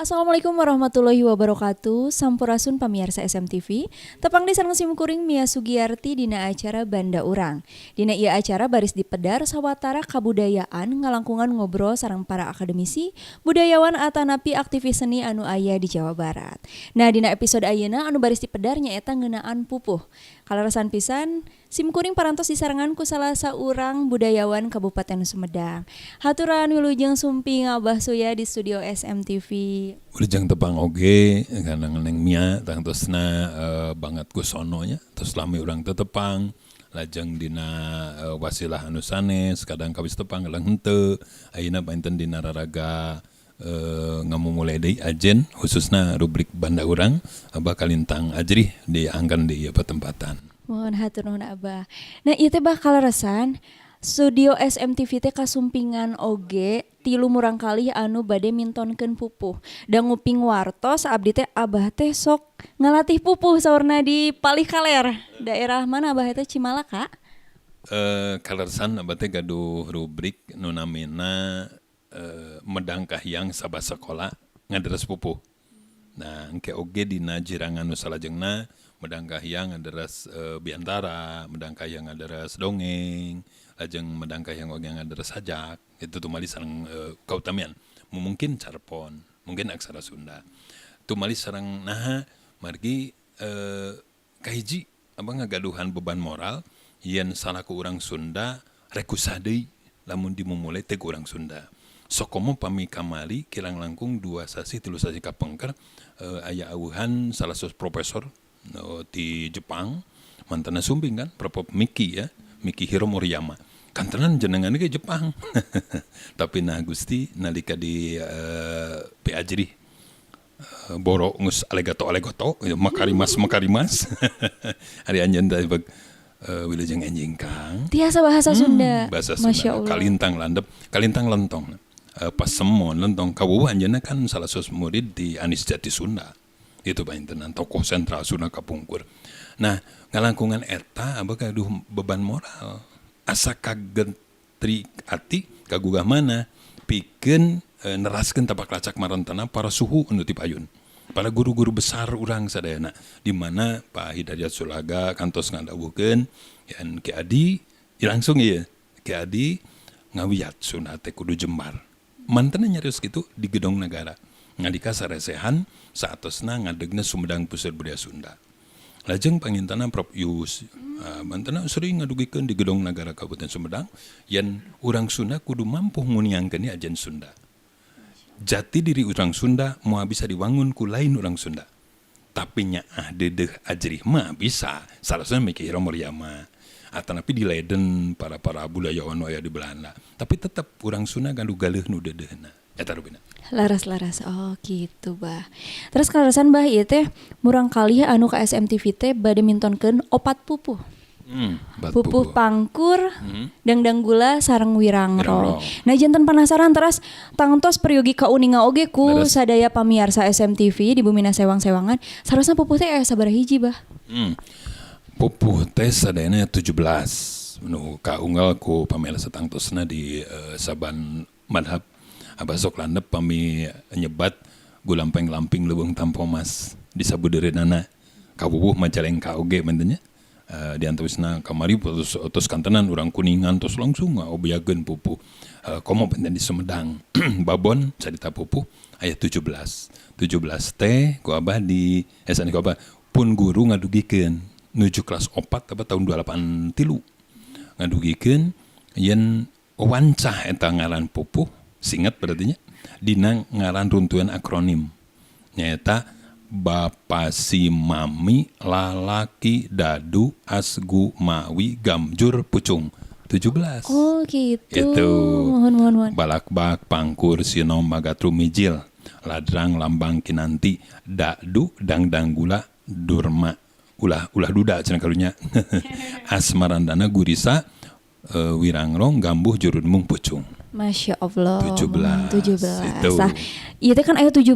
Assalamualaikum warahmatullahi wabarakatuh. Sampurasun pamirsa SMTV. Tepang deui sareng sim kuring Mia Sugiarti dina acara Banda Urang. Dina ieu acara baris dipedar sawatara kabudayaan ngalangkungan ngobrol sareng para akademisi, budayawan atanapi aktivis seni anu aya di Jawa Barat. Nah, dina episode ayeuna anu baris dipedar nyaeta ngeunaan pupuh. Kaleresan pisan sim kuring parantos disarengan ku salah saurang budayawan Kabupaten Sumedang. Haturan wilujeng sumping Abah Suya di studio SMTV. Wilujeng tepang oge kana Neng Mia tangtosna banget ku sono nya, tos lami urang teu tepang, lajeng dina wasilah anu sanes, kadang kawis tepang kadang henteu. Ayeuna panginten dina raraga ngamumule deui ajen, khususna rubrik Banda Urang, Abah kalintang ajrih diangkan di ieu patempatan. Mohon hatur nuhun, Abah. Nah, ieu teh bah kaleresan studio SMTV teh kasumpingan oge tilu murangkalih anu bade mintonkeun pupuh. Da nguping wartos abdi teh Abah teh sok ngalatih pupuh saurna di Palih Kaler. Daerah mana, Abah, teh Cimalaka? Kaleresan Abah teh gaduh rubrik nu namina Medang Kahiyang Sabah Sakola Ngaderes Pupuh. Nah, engke oge dina jirangan nu salajengna Medang Kahiyang ngaderes biantara, Medang Kahiyang ngaderes dongeng, lajeng Medang Kahiyang oge ngaderes sajak. Itu tumali sareng kautamian. Mungkin carpon, mungkin aksara Sunda. Tumali sareng naha margi kahiji Abah ngagaduhan beban moral yen salaku urang Sunda rek kusaha deui lamun dimumule teh ku urang Sunda. Sokomo pami kamari kirang langkung 2 sasih 3 sasih kapengker aya awuhan salah satu profesor di Jepang, mantanna sumping kan, Prof Miki ya, Miki Hiro Moriyama. Kantenan jenengan ke Jepang, tapi nah Gusti nalika di piajrih boro ngus alegato alegato makarimas makarimas, hari anjeun teh wilujeng enjing, Kang. Tiasa bahasa Sunda. Bahasa Masya Sunda. Allah. Kalintang landep, kalintang lentong, pasemon lentong. Kawuwuh anjeunna kan salah satu murid di Anis Jati Sunda itu, pangintenan tokoh sentral Sunda kapungkur. Nah, ngalangkungan eta abah gaduh beban moral, asa kagentri ati, kagugah mana pikeun neraskeun tapak lacak marentana para suhu anu ti payun, para guru-guru besar urang sadayana, di mana Pak Hidayat Sulaga kantos ngadawuhkeun yan Ki Adi ya, langsung ieu Ki Adi ngawiyat Sunda teh kudu jembar. Mantena nyarios kitu di Gedong Negara ngadika saresehan saatosna ngadegna Sumedang Pusat Budaya Sunda. Lajeng pangintana Prof Yus mantena sering ngadugikeun di Gedong Negara Kabupaten Sumedang yen urang Sunda kudu mampu nguniangkeun ajen Sunda. Jati diri urang Sunda moal bisa diwangun ku lain urang Sunda, tapi nyaah deudeuh ajrih mah bisa, salah satunya Miki Hiro Moriyama atanapi di Leiden para para budayawan nu aya di Belanda, tapi tetap urang Sunda gaduh galeuh nu deudeuhna eta rupina. Laras laras. Oh gitu, Bah. Terus kaleresan, Bah, ieu teh murangkalih anu ka SMTV teh bade mintonkeun opat pupuh. Bat Pupuh pangkur, dangdang gula sareng wirangrong. Wirangrong. Nah, janten penasaran terus tangtos peryogi kauninga oge ku sadaya pamiarsa SMTV di bumina sewang-sewangan. Sarosna pupuh teh aya sabaraha hiji, Bah? Pupuh teh sadayana 17 nu kaunggal ku pamirsa tangtosna di saban madhab. Abah sok landep pami nyebat gulampeng lamping leuweung tampomas di sabudeureunana kawuwuh Majalengka oge mantennya. Di antawisna kamari terus terus kantenan urang Kuningan terus langsung ngaobiageun pupuh. Komo panten di Sumedang babon carita pupuh aya 17. 17 teh ku abah di sanes ku abah, pun guru ngadugikeun nuju kelas 4 apa tahun 28 tilu ngadugikeun yen wancah eta ngaran pupuh singet berarti nya dina ngaran runtuyan akronim, nyaeta Bapa si Mami Lalaki Dadu Asgu Mawi Gamjur Pucung 17. Oh gitu. Itu. Mohon mohon mohon. Balakbak Pangkur Sinom Magatru Mijil Ladrang Lambang Kinanti Dadu Dangdang Gula Durma ulah ulah duda cenah karunya Asmarandana Gurisa Wirangrong Gambuh Jurudmung Pucung. Masya Allah. 17. 17. Itu. Tah, ieu teh kan aya 17.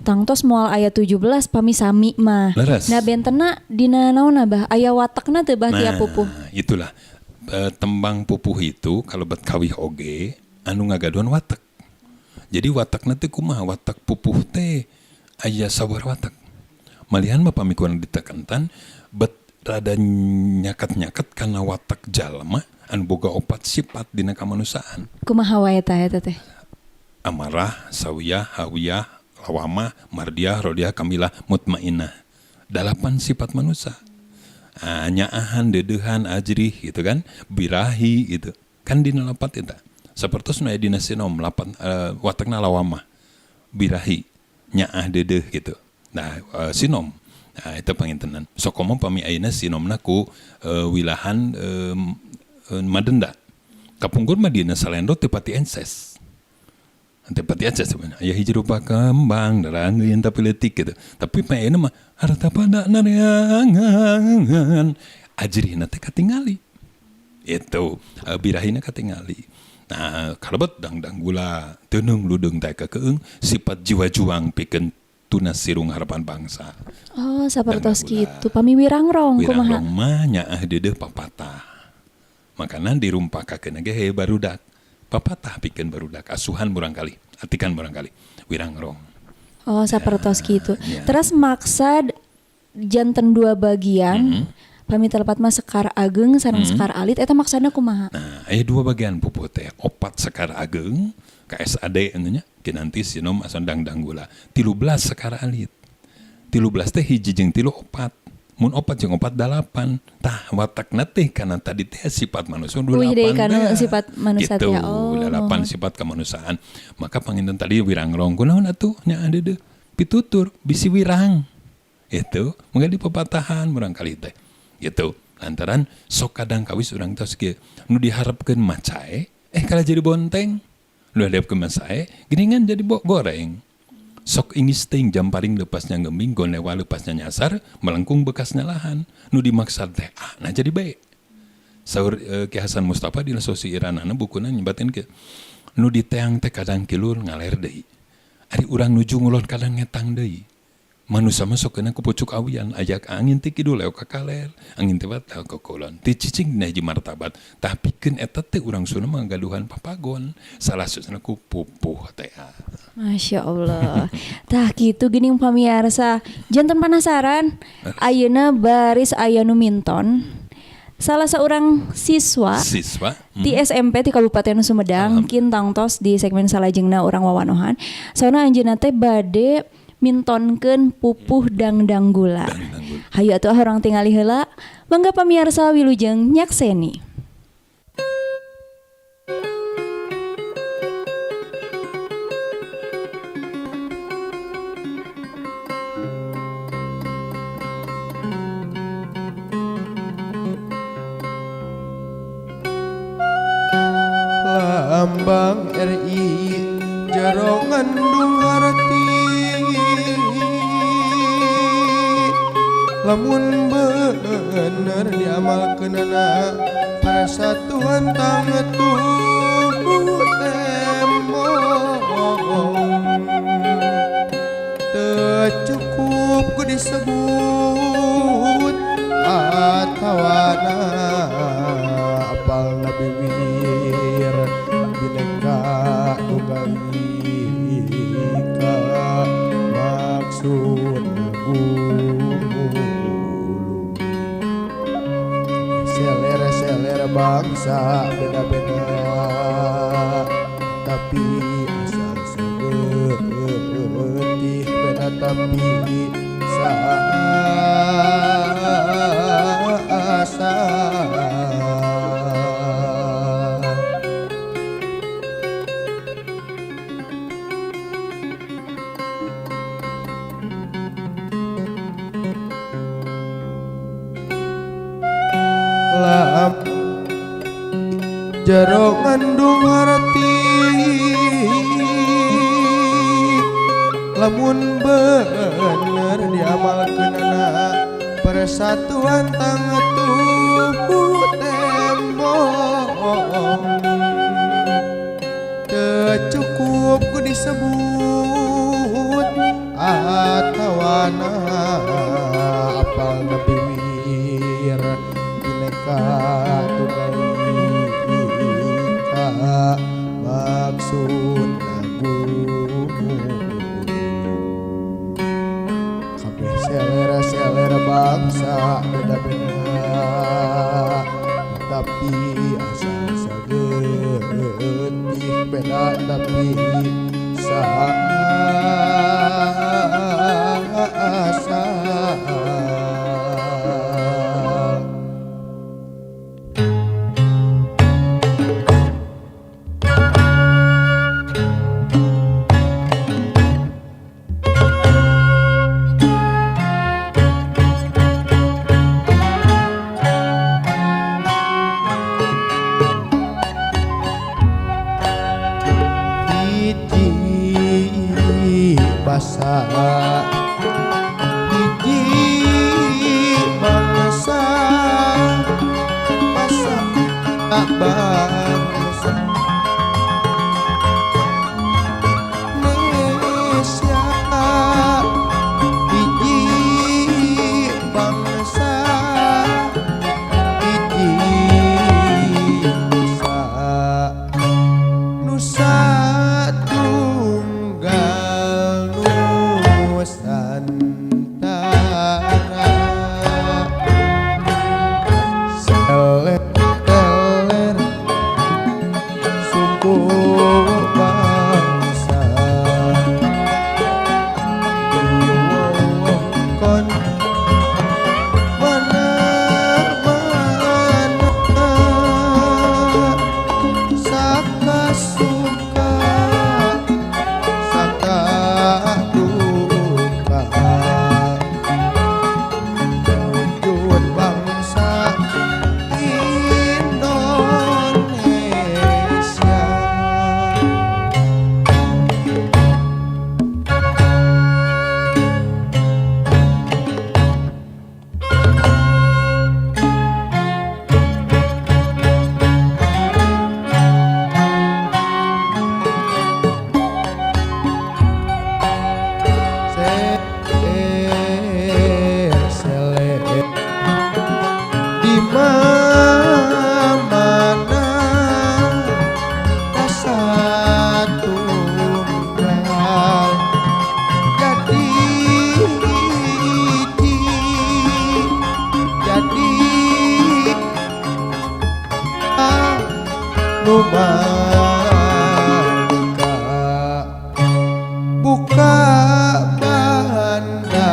Tangtos moal aya 17 pami sami mah. Leres. Nah bentena dina naon bah? Aya watekna teu bah tiap pupuh? Nah, itulah tembang pupuh itu kalau bet kawih oge anu ngagaduhan watek. Jadi watekna teh kumaha? Watek pupuh teh aya sabar watek. Malihan mah pami kurang ditekantan bet rada nyaket-nyaket karena watak jalma anu boga opat sifat dina kamanusiaan. Kumaha wae tah eta teh? Amarah, sawiyah, hawiyah, lawamah, mardiah, rodiah, kamilah, mutmainah. 8 sifat manusia. Nyaahan, dedehan, ajrih gitu kan, birahi gitu. Kan dina lapat eta. Sapertos nu aya dina sinom lapan watakna lawamah, birahi, nyaah dedeh gitu. Nah, sinom. Nah, itu pangintenan. Sokomo pami ayeuna sinomna ku wilahan Madenda. Kapungkur mah dina Salendro teu pati enses. Teu pati enses sebenarnya. Aya hiji rupa kembang daranggeun tapi leutik gitu. Tapi pami ayeuna mah harta pada nareangan. Ajrihna teh katingali. Itu birahina katingali. Nah, kalebet dangdang gula, teunung ludeung teh kekeung sifat jiwa juang pikeun tunas sirung harapan bangsa. Oh, sapertos kitu. Pami wirangrong kumaha? Wirangrong mah nyaah deudeuh papatah. Makanan dirumpakakeun ge heuh barudak. Papatah pikeun barudak asuhan murangkali, atikan murangkali. Wirangrong. Oh, sapertos kitu. Ya. Terus maksad janten dua bagian. Pami telepat mah sekar ageng sareng sekar alit eta maksudna kumaha? Nah, aya dua bagian pupuh teh. 4 sekar ageng KSAD anu nya, kinanti sinom asan dangdang gula. 13 sekar alit. 13 teh hiji jeung 3 opat. Mun 4 jeung 4 8. Tah watakna teh kana tadi teh sifat manusia Wih, deui 8 kana teh. sifat manusia Gitu, teh. Oh, 8 sifat kemanusiaan. Maka panginten tadi wirangrong kunaon atuh nya deudeuh pitutur bisi wirang. Itu mungkin di pepatahan murangkali teh. Gitu. Lantaran sok kadang kawis urang tos kieu nu diharapkeun mah cae, kalah jadi bonteng. Nu diharapkeun mah sae, geuningan jadi goreng. Sok ingis ting jamparing lepasnya geming, gonewa lepasnya nyasar, melengkung bekasnya lahan. Nu dimaksad teh A, nah jadi B. Saur Ki Hasan Mustafa dina Sosi Iranana bukuna nyebatin ke nu diteang teh kadang kilur ngaler deui. Ari urang nuju ngulon kadang ngetang deui. Manusia mah sok kena ku pucuk awian, ajak angin ti kidul leo ka kaler, angin ti bat leo ka kulon. Ti cicing dina hiji martabat, tah pikeun eta teh urang Sunda mah gaduhan papagon, salah sasana ku pupuh teh. Masya Allah. Tah kitu geuning pamiarsa, janten penasaran, ayeuna baris aya nu minton. Salah seorang siswa di SMP di Kabupaten Sumedang kintang tos di segmen salajengna urang wawanohan. Sauna anjeunna teh bade mintonkeun pupuh dangdang gula. Hayu atuh urang tingali heula. Mangga pamiarsa wilujeng nyakseni. Lambang RI jero ngandung harti, lamun bener diamalkeunana persatuan tangetu tembong. Teu cukup ku disebut atawana apal Nabi Wir Bineka Tunggal Ika maksud gumulung selera-selera bangsa beda-beda tapi asal segetih beda tapi asa. Jero ngandung harti, lamun bener diamalkeunana persatuan tangetu tembong. Cukup ku disebut atawana apal Nabi Wir Bineka Tunggal Ika maksud kabeh selera-selera bangsa beda-beda tapi asal sageutih beda tapi asal. Hiji basa hiji bangsa basa bangsa Indonesia hiji bangsa hiji basa Nusa Tunggal Nusantara seler suku bangsa kon mana-mana saka suka saka duka wujud bangsa Indonesia. Sele di mana rasa tunggal jadi hiji jadi nu mardika buka banda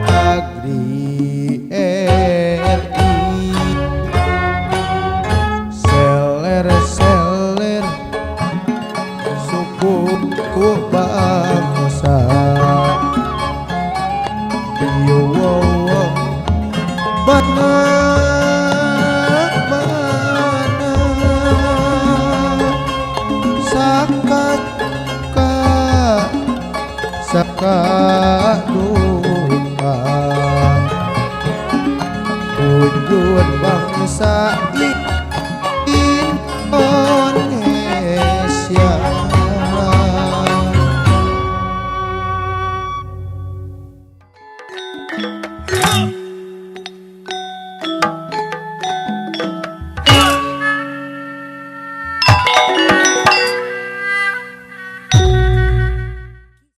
Agri RI seler-seler suku bangsa biowong mana mana saka ka saka duka wujud bangsa Indonesia.